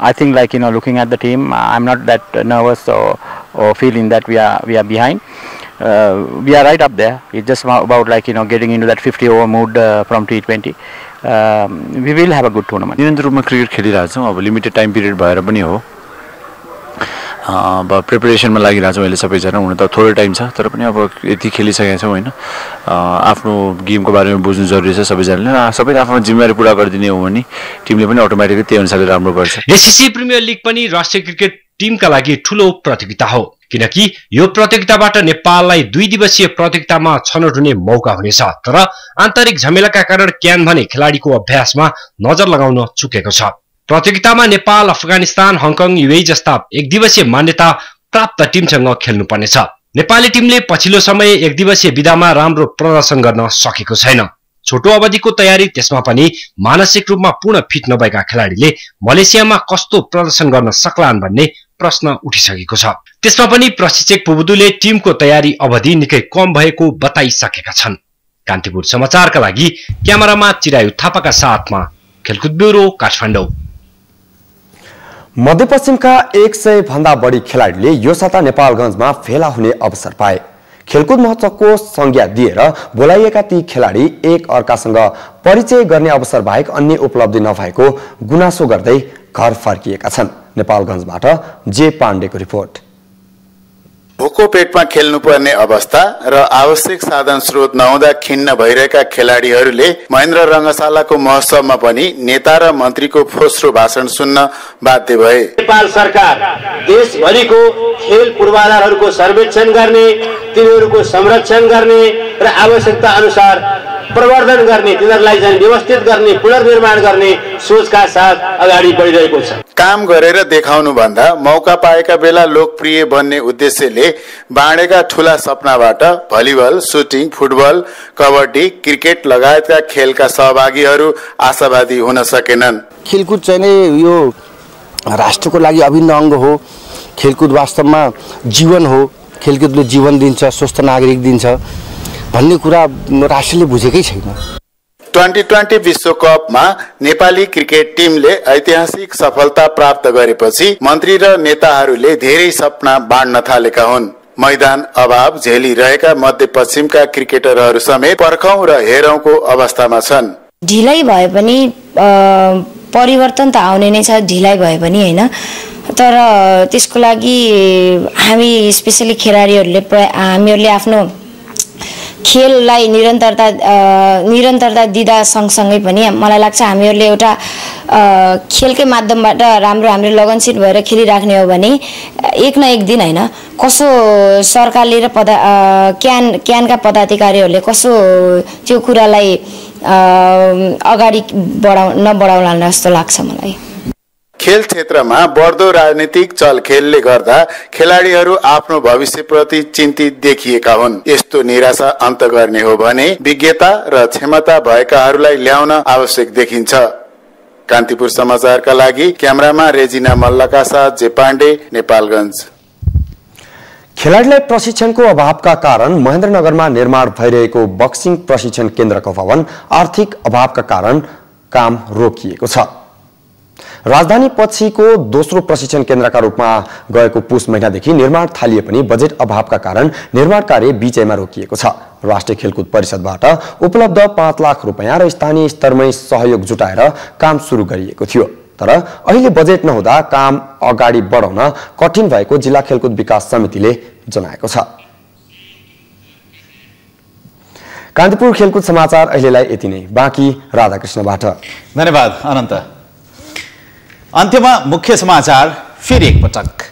Speaker 6: I think, like, looking at the team, I'm not that nervous or feeling that we are behind. We are right up there. It's just about, like, getting into that 50-over mood from T20. We will have a good tournament.
Speaker 7: निरन्तर रूपमा cricket खेलिरहेको छौँ। अब limited time period भएर पनि हो। अब प्रिपरेसनमा लागिरहेको छौँ अहिले सबैजना। हुन त थोरै टाइम छ, तर पनि अब यति खेलिसकेका छौँ होइन। आफ्नो गेमको बारेमा बुझ्नु जरुरी छ सबैजनाले। सबैले आफ्नो जिम्मेवारी पुरा गरिदिने हो भने टिमले पनि अटोमेटिकली त्यही अनुसारले राम्रो गर्छ।
Speaker 4: एसीसी प्रिमियर लिग पनि राष्ट्रिय क्रिकेट टिमका लागि ठूलो प्रतियोगिता हो, किनकि यो प्रतियोगिताबाट नेपाललाई 2 दिवसीय प्रतियोगितामा छनौट हुने मौका हुनेछ। तर आन्तरिक झमेलाका कारण क्यान भने खेलाडीको अभ्यासमा नजर लगाउन चुकेको छ। प्रतियोगितामा नेपाल, अफगानिस्तान, हङकङ, युएई जस्ता एक दिवसीय मान्यता प्राप्त टिमसँग खेल्नुपर्नेछ। नेपाली टिमले पछिल्लो समय एक दिवसीय विधामा राम्रो प्रदर्शन गर्न सकेको छैन। छोटो अवधिको तयारी, त्यसमा पनि मानसिक रूपमा पूर्ण फिट नभएका खेलाडीले मलेसियामा कस्तो प्रदर्शन गर्न सक्लान् भन्ने प्रश्न उठिसकेको छ। त्यसमा पनि प्रशिक्षक पुबुदुले टिमको तयारी अवधि निकै कम भएको बताइसकेका छन्। कान्तिपुर समाचारका लागि क्यामेरामा चिरायु थापाका साथमा खेलकुद ब्युरो, काठमाडौँ।
Speaker 2: मध्यपश्चिमका 100 भन्दा बढी खेलाडीले यो साता नेपालगञ्जमा फेला हुने अवसर पाए। खेलकुद महोत्सवको संज्ञा दिएर बोलाइएका ती खेलाडी एक अर्कासँग परिचय गर्ने अवसर बाहेक अन्य उपलब्धि नभएको गुनासो गर्दै घर फर्किएका छन्। नेपालगञ्जबाट जे पाण्डेको रिपोर्ट।
Speaker 25: भोको पेटमा खेल्नुपर्ने अवस्था र आवश्यक साधन स्रोत नहुँदा खिन्न भइरहेका खेलाडीहरूले महेन्द्र रंगशालाको महोत्सवमा पनि नेता र मन्त्रीको फोस्रो भाषण सुन्न बाध्य भए।
Speaker 26: नेपाल सरकार देशभरिको खेल पूर्वाधारहरूको सर्वेक्षण गर्ने, तिनीहरूको संरक्षण गर्ने र आवश्यकता अनुसार प्रवर्धन गर्ने, तिनीहरूलाई चाहिँ व्यवस्थित गर्ने, पुनर्निर्माण गर्ने सोचका साथ अगाडि बढिरहेको छ।
Speaker 25: काम गरेर देखाउनु भन्दा मौका पाएका बेला लोकप्रिय बन्ने उद्देश्यले बाँडेका ठूला सपनाबाट volleyball, shooting, football, kabaddi, cricket लगायतका खेलका सहभागीहरू आशावादी हुन सकेनन्।
Speaker 27: खेलकुद चाहिँ नै यो राष्ट्रको लागि अभिन्न अंग हो। खेलकुद वास्तवमा जीवन हो। खेलकुदले जीवन दिन्छ, स्वस्थ नागरिक दिन्छ भन्ने कुरा राष्ट्रले बुझेकै छैन।
Speaker 25: 2020 विश्वकपमा नेपाली क्रिकेट टिमले ऐतिहासिक सफलता प्राप्त गरेपछि मन्त्री र नेताहरूले धेरै सपना बाँड्न थालेका हुन्। मैदान अभाव झेलिरहेका मध्यपश्चिमका क्रिकेटरहरू समेत पर्खौं र हेरौंको अवस्थामा छन्।
Speaker 28: ढिलाइ भए पनि परिवर्तन त आउने नै छ, ढिलाइ भए पनि हैन। तर त्यसको लागि हामी स्पेशली खेलाडीहरूले हामीहरूले आफ्नो खेललाई निरन्तरता दिँदा सँगसँगै पनि मलाई लाग्छ हामीहरूले एउटा खेलकै माध्यमबाट राम्रो हामीले लगनशील भएर खेलिराख्ने हो भने एक न एक दिन हैन कसो सरकारले र क्यानका पदाधिकारीहरूले कसो त्यो कुरालाई अगाडि बढाउला जस्तो लाग्छ मलाई।
Speaker 25: खेल क्षेत्रमा बढ्दो राजनीतिक चलखेलले गर्दा खेलाडीहरू आफ्नो भविष्यप्रति चिन्तित देखिएका हुन्। यस्तो निराशा अन्त गर्ने हो भने विज्ञता र क्षमता भएकाहरूलाई ल्याउन आवश्यक देखिन्छ। कान्तिपुर समाचारका लागि क्यामेरामा रेजिना मल्लका साथ जे पाण्डे, नेपालगञ्ज।
Speaker 2: खेलाडीलाई प्रशिक्षणको अभावका कारण महेन्द्रनगरमा निर्माण भइरहेको बक्सिङ प्रशिक्षण केन्द्रको भवन आर्थिक अभावका कारण काम रोकिएको छ। राजधानी पछिको दोस्रो प्रशिक्षण केन्द्रका रूपमा गएको पुष महिनादेखि निर्माण थालिए पनि बजेट अभावका कारण निर्माण कार्य बीचैमा रोकिएको छ। राष्ट्रिय खेलकुद परिषदबाट उपलब्ध 5 लाख रुपैयाँ र स्थानीय स्तरमै सहयोग जुटाएर काम सुरु गरिएको थियो। तर अहिले बजेट नहुँदा काम अगाडि बढाउन कठिन भएको जिल्ला खेलकुद विकास समितिले जनाएको छ। कान्तिपुर खेलकुद समाचार अहिलेलाई यति नै। बाँकी राधाकृष्णबाट।
Speaker 1: धन्यवाद अनन्त। अन्त्यमा मुख्य समाचार फेरि एकपटक।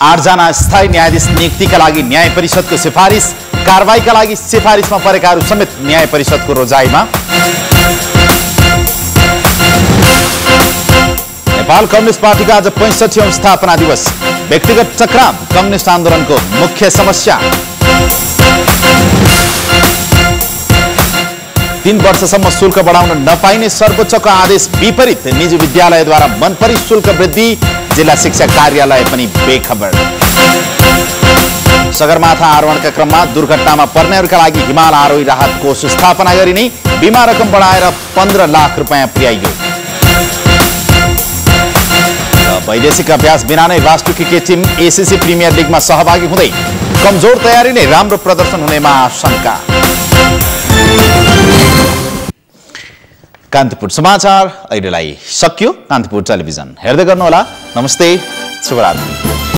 Speaker 1: 8 जना स्थायी न्यायाधीश नियुक्तिका लागि न्याय परिषदको सिफारिस, कारबाहीका लागि सिफारिसमा परेकाहरू समेत न्याय परिषदको रोजाइमा। नेपाल कम्युनिस्ट पार्टीको आज 65औं स्थापना दिवस। व्यक्तिगत चक्राम कम्युनिस्ट आन्दोलनको मुख्य समस्या। 3 वर्षसम्म शुल्क बढाउन नपाइने सर्वोच्चको आदेश विपरीत निजी विद्यालयद्वारा मनपरी शुल्क वृद्धि, जिल्ला शिक्षा कार्यालय पनि बेखबर। सगरमाथा आरोहणका क्रममा दुर्घटनामा पर्नेहरूका लागि हिमाल आरोही राहत कोष स्थापना गरिने, बीमा रकम बढाएर 15 लाख रुपैयाँ पुर्याइयो। वैदेशिक अभ्यास बिना नै राष्ट्रिय क्रिकेट टिम एसीसी प्रिमियर लिगमा सहभागी हुँदै कमजोर तयारी नै राम्रो प्रदर्शन हुनेमा आशंका। कान्तिपुर समाचार अहिलेलाई सकियो। कान्तिपुर टेलिभिजन हेर्दै गर्नुहोला। नमस्ते, शुभरात्रि।